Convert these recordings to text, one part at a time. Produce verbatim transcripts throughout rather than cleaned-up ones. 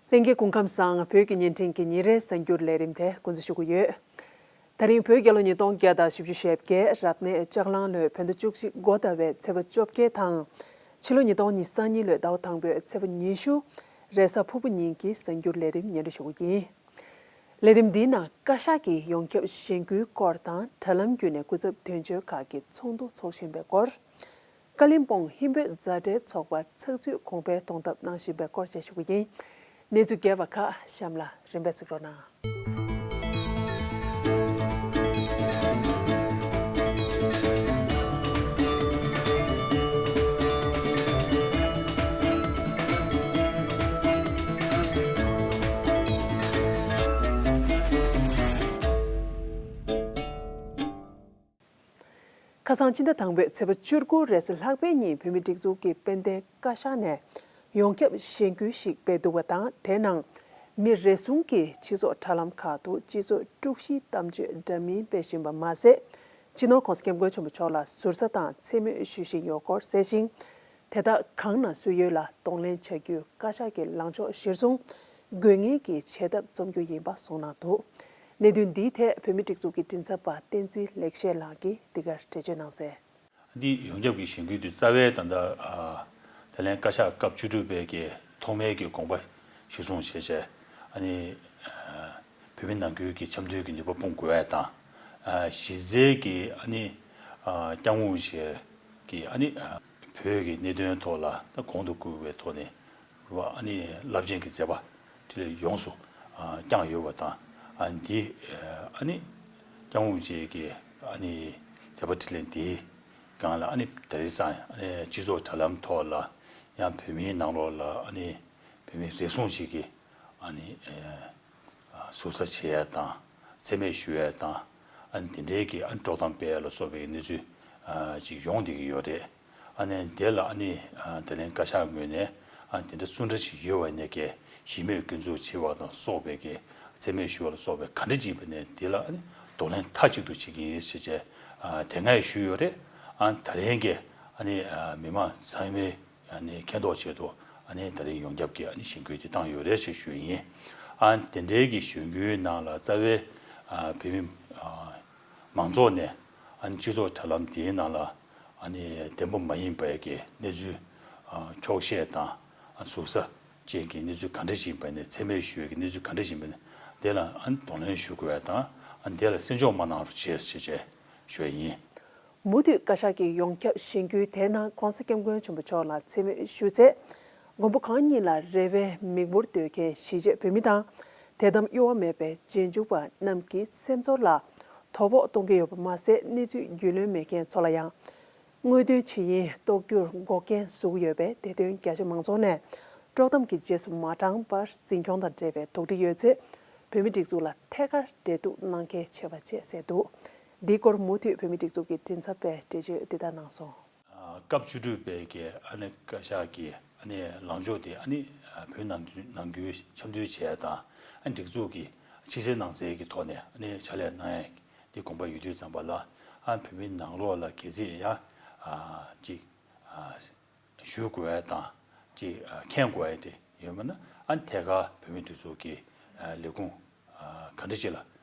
ལྷན་རྒྱས་སྐུ་ཁམས་བཟང་། བོད་ཀྱི་བརྙན་འཕྲིན་གྱི་ཉིན་རེའི་གསར་འགྱུར་ལས་རིམ་དེ་འགོ་འཛུགས་ཞུ་གི་ཡོད། ད་རིང་བོད་རྒྱལ་ལོ་ཉིས་སྟོང་བརྒྱ་དང་བཞི་བཅུ་ཞེ་བརྒྱད། རབ་གནས་ལྕགས་གླང་ལོའི་བོད་ཟླ་བཅུ་གཅིག་འགོ་ཟླ་བའི་ཚེས་པ་བཅོ་བརྒྱད་དང་། ཕྱི་ལོ་ཉིས་སྟོང་ཉི་ཤུ་རྩ་གཉིས་ལོའི་ཟླ་བ་དང་པོའི་ཚེས་པ་ཉི་ཤུ། རེས་གཟའ་ཕུར་བུ་ཉིན་གྱི་གསར་འགྱུར་ལས་རིམ་སྙན་སྒྲོན་ཞུ་གི་ཡིན། ལས་རིམ་འདིའི་ནང་བཀའ་ཤག་གིས་ཡོངས་ཁྱབ་གཞེན་སྐུལ་སྐོར་དང་། དྲ་ལམ་བརྒྱུད་ནས་སྐུ་ཚབ་དོན་གཅོད་ཁག་གི་ཚོགས་འདུ་འཚོགས་བཞིན་པའི་སྐོར། ཀ་ལིམ་པོང་ཧིན་བོད་མཛའ་འབྲེལ་ཚོགས་པ་ཚགས་ཚུད་གོང་འཕེལ་གཏོང་ཐབས་གནང་བཞིན་པའི་སྐོར་བཅས་ཞུ་གི་ཡིན། གནས་ཚུལ་རྒྱས་པ་ཁག་གཤམ་ལ་རིམ་པས་གཟིགས་རོགས་གནང་། ཁ་སང་ཕྱི་ཟླ་དང་པོའི་ཚེས་པ་བཅུ་དགུ་རེས་གཟའ་ལྷག་པའི་ཉིན་བོད་མིའི་སྒྲིག་འཛུགས་ཀྱི་དཔལ་ལྡན་བཀའ་ཤག་ནས་ཡོངས་ཁྱབ་གཞེན་སྐུལ་ཞིག་སྤེལ་འདུག་པ་དང་། དེའི་ནང་མི་རེ་ཟུང་གིས་སྤྱི་ཚོགས་དྲ་ལམ་ཁག་ཏུ་སྤྱི་ཚོགས་དཀྲུག་གཞིའི་གཏམ་བརྗོད་འདྲ་མིན་སྤེལ་བཞིན་པ་མ་ཟད། སྤྱི་ནོར་༸གོང་ས་༸སྐྱབས་མགོན་ཆེན་པོ་མཆོག་ལ་ཟུར་ཟ་དང་མཚན་སྨོད་ཞུ་བཞིན་ཡོད་སྐོར་གསལ་ཞིང་། དེ་དག་གང་ན་སུ་ཡོད་ལ་གདོང་ལེན་བྱ་རྒྱུའི་བཀའ་ཤག་གི་ལངས་ཕྱོགས་གཞིར་བཟུང་། དགོས་ངེས་ཀྱི་བྱེད་ཐབས་རྩོམ་རྒྱུ་ཡིན་པ་གསུངས་གནང་འདུག། གནད་དོན་འདིའི་ཐད་བོད་མིའི་སྒྲིག་འཛུགས་ཀྱི་མགྲིན་ཚབ་པ་བསྟན་འཛིན་ལེགས་བཤད་ལགས་ཀྱིས་འདི་གར་འགྲེལ་བརྗོད་གནང་གསལ། འདི་ཡོངས་ཁྱབ་ཀྱི་གཞེན་སྐུལ་དེ་རྩ་བའི་ད་ལྟ་ཨ་ད་ལན་བཀའ་ཤག་སྐབས་བཅུ་དྲུག་པའི་གི་ཐོག་མའི་གི་དགོངས་པ་གཞིར་བཟུང་བྱས་བྱས། ཨ་ནི་ཨ་བོད་མི་ནང་ཁུལ་གྱི་འཆམ་མཐུན་གྱི་ནུས་པ་སྤུངས་དགོས་པ་དང་། ཨ་གཞི་རྩའི་གི་ཨ་ནི་ཨ་སྐྱབས་མགོན་ཆེན་གྱི་ཨ་ནི་ཨ་བོད་ཀྱི་གནད་དོན་ཐོག་ལ་ད་གོང་དུ་བཀུར་བའི་ཐོག་ནས། རེད་བ། ཨ་ནི་རླབས་ཆེན་གྱི་མཛད་པ་འཕྲིན་ལས་ཡོངས་སུ་ཨ་བསྐྱངས་ཡོད་པ་དང་། ཨ་འདི་ཨ་ནི་སྐྱབས་མགོན་རིན་པོ་ཆེ་གི་ཨ་ནི་མཛད་པ་འཕྲིན་ལས་འདིའི་སྒང་ལ། ཨ་ནི་དེ་རིང་སང་ཨ་ནི་སྤྱི་ཚོགས་དྲ་ལམ་ཐོག་ལ་ཡང་བོད་མིའི་ནང་ལོགས་ལ་ཨ་ནི་བོད་མི་རེ་ཟུང་ཅིག་གིས་ཨ་ནི་ཨ་ཟུར་ཟ་བྱེད་ཡ་དང་། མཚན་སྨད་ཞུ་ཡ་དང་། ཨ་ནི་དེ་འདྲའི་གི་ཨ་ནི་དཀྲོག་གཏམ་སྤེལ་ཡ་ལ་སོགས་པའི་གནས་ཚུལ་ཨ་ཅིག་ཡོང་བསྡད་ཀྱི་ཡོད་རེད། ཨ་ནི་དེ་ལ་ཨ་ནི་ཨ་ད་ལན་བཀའ་ཤག་ངོས་ནས་ཨ་དེ་འདྲ་སུ་འདྲ་ཞིག་ཡོད་པ་ནས་ཀྱི་ཞི་མོལ་སྐྱོན་འཛུགས་བྱེད་པ་དང་སོགས་པའི་གི་མཚན་སྨད་ཞུ་བ་ལ་སོགས་པའི་ག་འདྲ་ཅིག་ཡིན་པ་ནས་དེ་ལ་ཨ་ནི་གདོང་ལེན་མཐའ་གཅིག་ཏུ་བྱེད་ཀྱི་ཡིན་ཞེས་བྱས་ཨ་དེ་སྔ་ཡང་ཞུས་ཡོད་རེད། ཨ་ད་རིང་གི་ཨ་ནི་ཨ་མི་མང་ཚང་མའི་ཨ་ནི་མཁྱེན་རྟོགས་ཆེད་དུ་ཨ་ནི་ད་རིང་ཡོངས་ཁྱབ་ཀྱི་ཨ་ནི་གཞེན་སྐུལ་དེ་བཏང་ཡོད་རེད་ཞེས་ཞུས་ཡིན། ཨ་དེ་འདྲའི་གི་གཞེན་སྐུལ་ནང་ལ་རྩ་བའི་ཨ་བོད་མི་ཨ་མང་ཚོགས་ནས་ཨ་ནི་སྤྱི་ཚོགས་དྲ་ལམ་དེའི་ནང་ལ་ཨ་ནི་བདེན་པ་མ་ཡིན་པའི་གི་གནས་ཚུལ་ཨ་འཁྱོག་བཤད་དང་། ཨ་ཟུར་ཟ་ཅན་གྱི་གནས་ཚུལ་ག་འདྲ་ཞིག་ཡིན་པ་ནས། མཚན་སྨད་ཞུ་བའི་གི་གནས་ཚུལ་ག་འདྲ་ཞིག་ཡིན་པ་ནས། དེ་ལ་ཨ་ནི་གདོང་ལེན་ཞུ་དགོས་པ་དང་། ཨ་ནི་དེ་ལ་སེམས་ཕྱོགས་མ་གནང་རོགས་བྱེད་ཞེས་བྱས་ཞུ་བ་ཡིན། མུ་མཐུད་བཀའ་ཤག་གི་ཡོངས་ཁྱབ་གཞེན་སྐུལ་དེའི་ནང་༸གོང་ས་༸སྐྱབས་མགོན་ཆེན་པོ་མཆོག་ལ་མཚན་སྨད་ཞུ་ཚེ། མགོན་པོ་གང་ཉིད་ལ་རེ་བའི་མིག་འབུར་གཏོད་མཁན་གཞིས་བྱེས་བོད་མི་དང་། དད་དམ་གཡོ་བ་མེད་པའི་རྗེས་འཇུག་པ་རྣམས་ཀྱི་སེམས་ཚོར་ལ་དོ་ཕོག་གཏོང་གི་ཡོད་པ་མ་ཟད། གནས་ཚུལ་རྒྱུས་ལོན་མེད་མཁན་ཚོ་ལ་ཡང་དངོས་དོན་ཇི་ཡིན་རྟོགས་རྒྱུར་འགོག་རྐྱེན་བཟོ་གི་ཡོད་པས། དེ་དོན་རྒྱ་ཆེ་མང་ཚོགས་ནས་དཀྲོག་གཏམ་གྱི་རྗེས་སུ་མ་འབྲངས་པར་འཛིན་སྐྱོང་དང་འབྲེལ་བའི་དོགས་འདྲི་ཡོད་ཚེ། བོད་མིའི་སྒྲིག་འཛུགས་ལ་ཐད་ཀར་འབྲེལ་གཏུག་གནང་གལ་ཆེ་བ་བཅས་གསལ་འདུག། འདིའི་སྐོར་མུ་མཐུད་བོད་མིའི་སྒྲིག་འཛུགས་ཀྱི་མགྲིན་ཚབ་པས་འགྲེལ་བརྗོད་འདི་ལྟར་གནང་སོང་། སྐབས་བཅུ་དྲུག་པའི་གི་ཨ་ནི་བཀའ་ཤག་གི་ཨ་ནི་ལངས་ཕྱོགས་དེ་ཨ་ནི་བོད་ནང་ནང་ཁུལ་འཆམ་མཐུན་བྱས་དང་། ཨ་ནི་སྒྲིག་འཛུགས་ཀྱི་ཕྱི་གསལ་ནང་གསལ་གྱི་ཐོག་ནས་ཨ་ནི་ཕྱག་ལས་གནང་ཡ་དེ་དགོངས་པ་ཡོད་དུས་ཙམ་པ་ལ། ཨ་བོད་མི་ནང་ལོགས་ལ་གལ་སྲིད་ཡང་ཨ་ཅིག་ཨ་ཞུ་དགོས་ཡ་དང་། ཅིག་ཨ་མཁྱེན་དགོས་ཡ་དེ་ཡོད་མ་ན། ཨ་ནི་ཐད་ཀར་བོད་མིའི་སྒྲིག་འཛུགས་ཀྱི་ཨ་ལས་ཁུངས་ཨ་ག་འདྲ་ཅིག་ལ་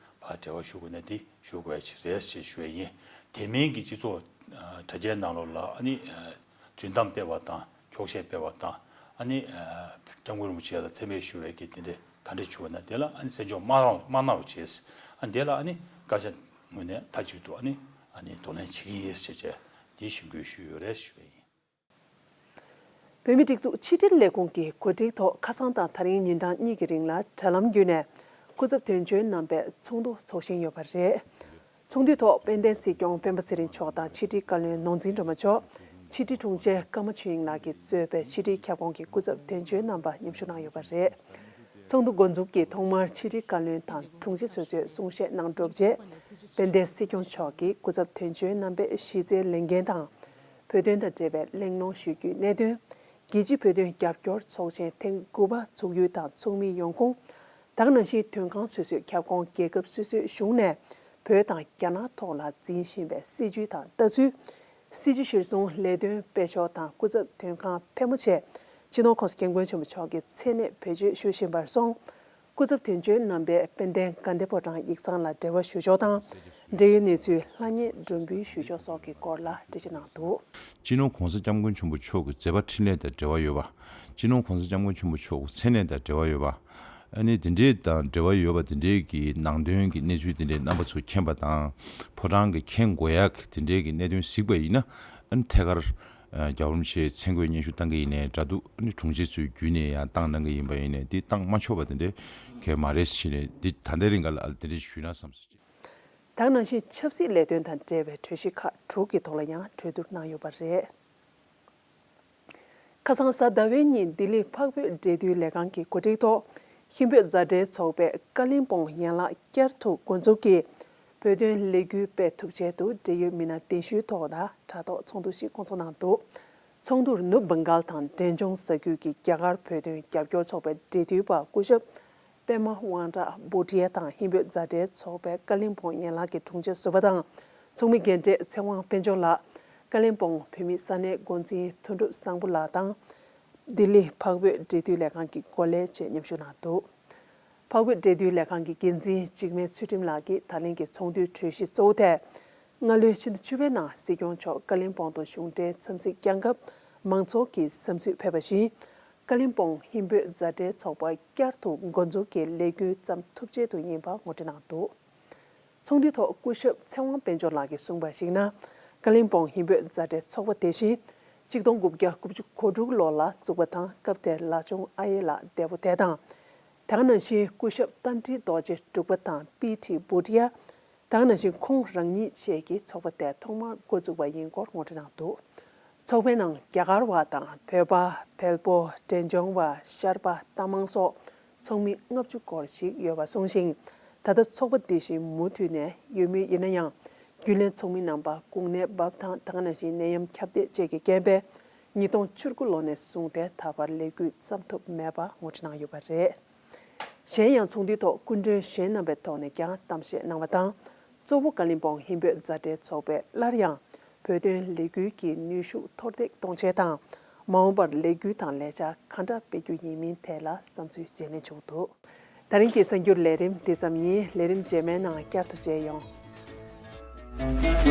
ཕར་འབྲེལ་བ་ཞུ་དགོས་ན་དེ་ཞུ་དགོས་ཡ་ཅིག་རེད་ཅེས་ཞུ་ཡ་ཡིན། དེ་མིན་གྱི་སྤྱི་ཚོགས་ཨ་དྲ་རྒྱའི་ནང་ལོགས་ལ་ཨ་ནི་ཨ་རྫུན་གཏམ་སྤེལ་བ་དང་འཁྱོག་བཤད་སྤེལ་བ་དང་། ཨ་ནི་ཨ་སྐྱབས་མགོན་རིན་པོ་ཆེ་ལ་མཚན་སྨད་ཞུ་བའི་གི་དེ་འདྲ་ག་འདྲ་བྱུང་བ་ན། དེ་ལ་ཨ་ནི་སེམས་ཕྱོགས་མ་གནང་མ་གནང་རོགས་བྱེད། ཨ་ནི་དེ་ལ་ཨ་ནི་བཀའ་ཤག་ངོས་ནས་མཐའ་གཅིག་ཏུ་ཨ་ནི་ཨ་ནི་གདོང་ལེན་བྱེད་ཀྱི་ཡིན་ཞེས་བྱས་འདི་གཞེན་སྐུལ་ཞུས་ཡོད་རེད་ཞུ་བ་ཡིན། བོད་མིའི་སྒྲིག་འཛུགས་ཕྱི་དྲིལ་ལས་ཁུངས་ཀྱི་གོ་སྒྲིག་ཐོག་ཁ་སང་དང་ད་རིང་ཉིན་གྲངས་གཉིས་ཀྱི་རིང་ལ་དྲ་ལམ་བརྒྱུད་ནས་སྐུ་ཚབ་དོན་གཅོད་རྣམ་པས་ཚོགས་འདུ་འཚོགས་བཞིན་ཡོད་པ་རེད། ཚོགས་འདུའི་ཐོག་དཔལ་ལྡན་སྲིད་སྐྱོང་སྤེན་པ་ཚེ་རིང་མཆོག་དང་ཕྱི་དྲིལ་བཀའ་བློན་ནོར་འཛིན་སྒྲོལ་མ་མཆོག། ཕྱི་དྲིལ་དྲུང་ཆེ་ཀརྨ་ཆོས་དབྱིངས་ལགས་ཀྱིས་གཙོས་པའི་ཕྱི་དྲིལ་ཁྱབ་ཁོངས་ཀྱི་སྐུ་ཚབ་དོན་གཅོད་རྣམ་པ་མཉམ་ཞུགས་གནང་ཡོད་པ་རེད། ཚོགས་འདུ་འགོ་འཛུགས་ཀྱིས་ཐོག་མར་ཕྱི་དྲིལ་བཀའ་བློན་དང་དྲུང་ཆེ་སོ་སོས་གསུང་བཤད་གནང་གྲུབ་རྗེས། དཔལ་ལྡན་སྲིད་སྐྱོང་མཆོག་གིས་སྐུ་ཚབ་དོན་གཅོད་རྣམ་པས་གཞི་རྩའི་ལས་འགན་དང་། བོད་དོན་དང་འབྲེལ་བའི་གླེང་སློང་ཞུ་རྒྱུའི་གནད་དོན། རྒྱལ་སྤྱིའི་བོད་དོན་རྒྱབ་སྐྱོར་ཚོགས་ཆེན་ཐེངས་དགུ་པ་ཚུགས་ཡུལ་དང་ཚུགས་མིའི་ཡོང་ཁུངས། ད་ག་ནང་བཞིན་དོན་ཁང་སོ་སོའི་ཁྱབ་ཁོངས་རྒྱལ་ཁབ་སོ་སོའི་གཞུང་ནས་བོད་དང་རྒྱ་ནག་ཐོག་ལ་འཛིན་བཞིན་པའི་སྲིད་བྱུས་དང་ལྟ་ཚུལ། སྲིད་བྱུས་གཞིར་བཟུང་ལས་དོན་སྤེལ་ཕྱོགས་དང་སྐུ་ཚབ་དོན་ཁང་ཕལ་མོ་ཆེ་ཕྱི་ སྤྱི་ནོར་༸གོང་ས་༸སྐྱབས་མགོན་ཆེན་པོ་མཆོག་གི་མཚན་གནས་བེད་སྤྱོད་ཞུ་བཞིན་པར་སོང་། སྐུ་ཚབ་དོན་གཅོད་རྣམ་པས་དཔལ་ལྡན་དགའ་ལྡན་ཕོ་བྲང་ཡིག་ཚང་ལ་འབྲེལ་བ་ཞུ་ཕྱོགས་དང་། འབྲེལ་ཡོད་གནས་ཚུལ་ལྷང་ངེར་སྒྲོམ་འབུལ་ཞུ་ཕྱོགས་སོགས་ཀྱི་སྐོར་ལ་འགྲེལ་བརྗོད་གནང་འདུག། སྤྱི་ནོར་༸གོང་ས་༸སྐྱབས་མགོན་ཆེན་པོ་མཆོག་གི་མཛད་པ་འཕྲིན་ལས་དང་འབྲེལ་བ་ཡོད་པ། སྤྱི་ནོར་༸གོང་ས་༸སྐྱབས་མགོན་ཆེན་པོ་མཆོག་གི་མཚན་གནས་དང་འབྲེལ་བ་ཡོད་པ། ཨ་ནི་དེ་འདྲའི་དང་འབྲེལ་བ་ཡོད་པ་དེ་འདྲའི་གི་ནང་དོན་གྱི་གནས་ཚུལ་དེ་འདྲའི་རྣམ་པ་ཚོ་མཁྱེན་པ་དང་། ཕོ་བྲང་གི་མཁྱེན་དགོས་ཡག་གི་དེ་འདྲའི་གི་གནད་དོན་གཟིགས་པ་ཡིན་ན། ཨ་ནི་ཐད་ཀར་ཨ་རྒྱལ་བ་རིན་པོ་ཆེའི་མཚན་བཀོད་སྙན་ཞུ་བཏང་གི་ཡིན་ནའི་འདྲ་འདུག། ཨ་ནི་དྲུང་ཆེ་ཚོའི་བརྒྱུད་ནས་ཡང་བཏང་གནང་གི་ཡིན་པ་ཡིན་ནའི་འདི་བཏང་མ་ཆོག་པ་དེ་འདྲའི་གལ་མ་རེད་ཟེར་ནས། འདི་ད་ལྟའི་རིང་ག་ལ་ཨ་དེ་འདྲའི་ཞུས་ན་བསམ་སོང་། ད་ག་ནང་བཞིན་ཆབ་སྲིད་ལས་དོན་དང་འབྲེལ་བའི་གྲོས་གཞི་ཁག་དྲུག་གི་ཐོག་ལ་ཡང་གྲོས་བསྡུར་གནང་ཡོད་པ་རེད། ཁ་སང་གཟའ་ཟླ་བའི་ཉིན་ལྡི་ལི་འཕགས་བོད་འབྲེལ་མཐུད་ལས་ཁང་གི་གོ་སྒྲིག་ཐོག་ཧིན་བོད་མཛའ་འབྲེལ་ཚོགས་པས་ཀ་ལིམ་པོང་ཡན་ལག་བསྐྱར་དུ་འགོ་འཛུགས་ཀྱིས་བོད་དོན་ལས་འགུལ་སྤེལ་ཐུབ་ཆེད་དུ་འབྲེལ་ཡོད་མི་སྣ་གདན་ཞུའི་ཐོག་ལ་དྲ་ཐོག་ཚོགས་འདུ་ཞིག་སྐོང་ཚོགས་གནང་འདུག། ཚོགས་འདུར་ནུབ་བྷང་གལ་དང་འབྲས་ལྗོངས་ས་ཁུལ་གྱི་རྒྱ་གར་བོད་དོན་རྒྱབ་སྐྱོར་ཚོགས་པའི་འབྲེལ་མཐུད་པ་སྐུ་ཞབས་པད་མ་དབང་གྲགས་བྷུ་ཏི་ཡ་དང་། ཧིན་བོད་མཛའ་འབྲེལ་ཚོགས་པའི་ཀ་ལིམ་པོང་ཡན་ལག་གི་དྲུང་ཆེ་ཟུར་པ་དང་། ཚོགས་མི་རྒན་གྲས་ཚེ་དབང་དཔལ་འབྱོར་ལགས། ཀ་ལིམ་པོང་བོད་མིའི་ས་གནས་འགོ་འཛིན་དོན་གྲུབ་བཟང་པོ་ལགས་དང་། ལྡི་ལི་འཕགས་བོད་འབྲེལ་མཐུད་ལས་ཁང་གི་འགོ་ལས་བཅས་མཉམ་ཞུགས་གནང་འདུག། འཕགས་བོད་འབྲེལ་མཐུད་ལས་ཁང་གི་འགན་འཛིན་འཇིགས་མེད་ཚུལ་ཁྲིམས་ལགས་ཀྱིས་ད་ལན་གྱི་ཚོགས་འདུའི་གྲོས་གཞི་གཙོ་བོ་དེ། སྔ་ལོའི་ཕྱི་ཟླ་བཅུ་པའི་ནང་སྲིད་སྐྱོང་མཆོག་ཀ་ལིམ་པོང་དུ་གཞུང་འབྲེལ་འཚམས་གཟིགས་བསྐྱངས་སྐབས་མང་ཚོགས་ཀྱིས་བསམ་ཚུལ་ཕེབས་པ་བཞིན། ཀ་ལིམ་པོང་ཧིན་བོད་མཛའ་འབྲེལ་ཚོགས་པ་བསྐྱར་དུ་འགོ་འཛུགས་ཀྱི་ལས་འགུལ་བརྩམས་ཐུབ་ཆེད་དུ་ཡིན་པ་ངོ་སྤྲོད་གནང་འདུག། ཚོགས་འདུའི་ཐོག་སྐུ་ཞབས་ཚེ་དབང་དཔལ་འབྱོར་ལགས་ཀྱིས་གསུངས་པར་གཞིགས་ན། ཀ་ལིམ་པོང་ཧིན་བོད་མཛའ་འབྲེལ་ཚོགས་པ་དེ་བཞིན་གཅིག་སྟོང་དགུ་བརྒྱ་དགུ་བཅུ་གོ་དྲུག་ལོ་ལ་བཙུགས་པ་དང་། སྐབས་དེར་བླ་སྐྱོང་ཨ་ཡེ་ལགས་འདས་པོ་དེ་དང་། དེ་ག་ནང་བཞིན་སྐུ་ཞབས་རྟ་མགྲིན་རྡོ་རྗེ་འབྲུག་པ་དང་པི་ཊི་བྷུ་ཏི་ཡ། དེ་ག་ནང་བཞིན་ཁོང་རང་ཉིད་བཅས་ཀྱིས་ཚོགས་པ་དེ་ཐོག་མར་འགོ་བཙུགས་པ་ཡིན་སྐོར་ངོ་སྤྲོད་གནང་འདུག། ཚོགས་པའི་ནང་རྒྱ་གར་བ་དང་བོད་པ། བལ་པོ། འབྲས་ལྗོངས་པ། ཤར་པ། རྟ་མང་སོགས་ཚོགས་མི་ལྔ་བཅུ་སྐོར་ཞིག་ཡོད་པ་གསུངས་ཤིང་། ད་ལྟ་ཚོགས་པ་འདི་བཞིན་མུ་མཐུད་ནས་ཡོད་མུས་ཡིན་ན་ཡང་། རྒྱུན་ལས་ཚོགས་མི་རྣམ་པ་གུང་ནད་བབས་སྟངས་དང་། ནང་བཞིན་ནད་ཡམས་ཁྱབ་གདལ་བཅས་ཀྱི་རྐྱེན་པས། ཉིས་སྟོང་བཅུ་དགུ་ལོ་ནས་བཟུང་སྟེ་ད་བར་ལས་འགུལ་བརྩམས་ཐུབ་མེད་པ་ངོ་སྤྲོད་གནང་ཡོད་པ་རེད། གཞན་ཡང་ཚོགས་འདུའི་ཐོག་སྐུ་མགྲོན་གཞན་རྣམ་པའི་ཐོག་ནས་ཀྱང་གཏམ་བཤད་གནང་བ་དང་། གཙོ་བོ་ཀ་ལིམ་པོང་ཧིན་བོད་མཛའ་འབྲེལ་ཚོགས་པས་སླར་ཡང་བོད་དོན་ལས་འགུལ་གྱི་ནུས་ཤུགས་མཐོར་འདེགས་གཏོང་ཆེད་དང་། མ་འོངས་པར་ལས་འགུལ་དང་ལས་འཆར་གང་འདྲ་སྤེལ་རྒྱུ་ཡིན་མིན་ཐད་ལ་བསམ་ཚུལ་བརྗེ་ལེན་བྱུང་འདུག། ད་རིང་གི་གསར་འགྱུར་ལས་རིམ་འདི་ཙམ་ཡིན། ལས་རིམ་རྗེས་མའི་ནང་བསྐྱར་དུ་མཇལ་ཡོང་།